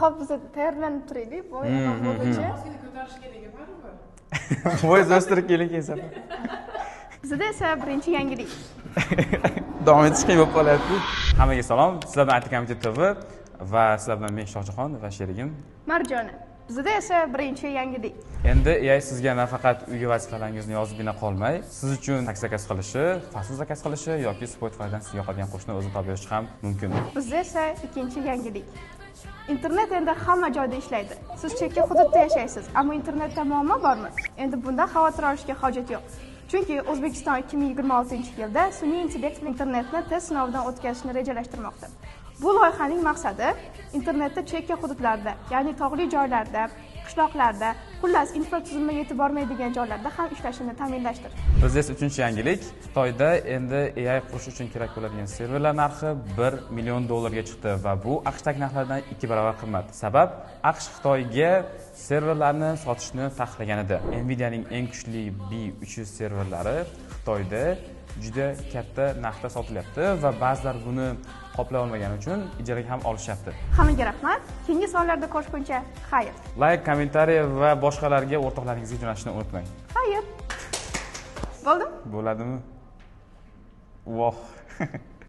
Hop, biz tayyorlanib turaylik, boy bo'lguncha. Ozgina ko'tarish kerak baribir. Bo'yingizni o'stirib keling keyin safar. Bizda esa birinchi yangilik. Davom etish qiyin bo'lib qolyapti. Hammaga salom. Sizlar bilan IT Community TV va sizlar bilan men, Shohjahon, va sherigim Marjona. Bizda esa birinchi yangilik. Endi AI sizga nafaqat uyga vazifalaringizni yozibgina qolmay, siz uchun taksi заказ qilishi, fast food заказ qilishi yoki Spotifydan sizga yoqadigan qo'shiqni o'zi topib berishi ham mumkin. Bizda esa ikkinchi yangilik. Internet endi hamma joyda ishlaydi. Siz chekka hududda yashaysiz, ammo internetda muammo bormi? Endi bundan xavotir olishga hojat yo'q. Chunki O'zbekiston 2026-yilda sun'iy intellekt internetni test sinovidan o'tkazishni rejalashtirmoqda. Bu loyihaning maqsadi internetda chekka hududlarda, ya'ni tog'li joylarda, qishloqlarda, xullas, infratuzilma yetib bormaydigan joylarda ham ishlashini ta'minlashdir. Bizda esa uchinchi yangilik. Xitoyda endi AI qurish uchun kerak bo'ladigan serverlar narxi 1 million dollarga chiqdi va bu AQShdagi narxlardan 2 barobar qimmat. Sabab, AQSh Xitoyga serverlarni sotishni taqiqlagan edi. Nvidianing eng kuchli B300 serverlari Xitoyda juda katta narxda sotilyapti va ba'zilar buni qoplay olmagani uchun ijaraga ham olishyapti. Hammaga rahmat. Keyingi sonlarda ko'rishguncha, xayr. Layk, kommentariy va boshqalarga, o'rtoqlaringizga jo'natishni unutmang. Xayr. Bo'ldimi? Bo'ladimi? Voh.